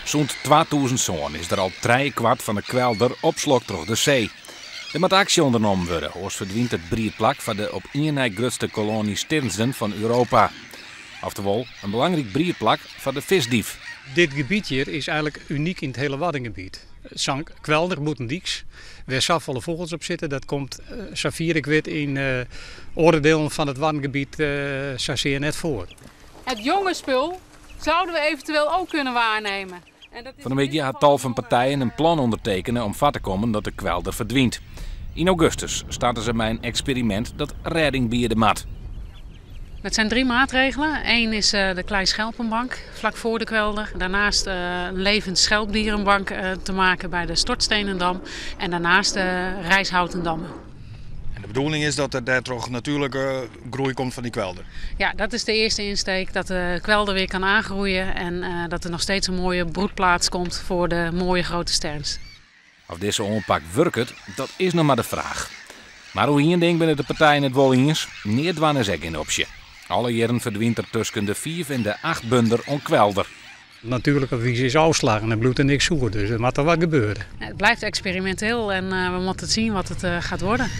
Sûnt 2007 is der al trijekwart fan de kwelder opslokt troch de see. Der moat aksje ûndernommen wurde, oars ferdwynt it briedplak foar de op ien nei grutste koloanje stirnzen fan Europa. Oftewol, in belangryk briedplak foar de fiskdief. Dit gebiet hjir is eigenlik unyk yn it hiele Waddengebiet. Sa'n kwelder bûtendyks, wêr safolle fûgels op sitte, dat komt safier ik wit yn oare dielen fan it Waddengebiet sasear net foar. Het jonge spul zouden we eventueel ook kunnen waarnemen. Fan 'e middei hat tal fan partijen in plan ûndertekene om foar te kommen dat de kwelder ferdwynt. Yn augustus starte se mei in eksperimint dat rêding biede moat. Dat zijn drie maatregelen. Eén is de kleischelpenbank vlak voor de kwelder. Daarnaast een levend schelpdierenbank te maken bij de Stortstenendam. En daarnaast de rijshouten dammen. En de bedoeling is dat der dêrtroch natuerlike groei komt fan dy kwelder? Ja, dat is de eerste insteek. Dat de kwelder weer kan aangroeien en dat er nog steeds een mooie broedplaats komt voor de mooie grote sterns. Oft dizze oanpak wurket, dat is noch mar de fraach. Mar oer ien ding binne de partijen it wol iens, neat dwaan is ek gjin opsje. Alle jierren ferdwynt der tusken de fiif en de acht bunder oan kwelder. Natuerlike wize is ôfslaggen en bliuwt der niks oer, dus der moat der wat gebeure. Het blijft experimenteel en we moeten zien wat het gaat worden.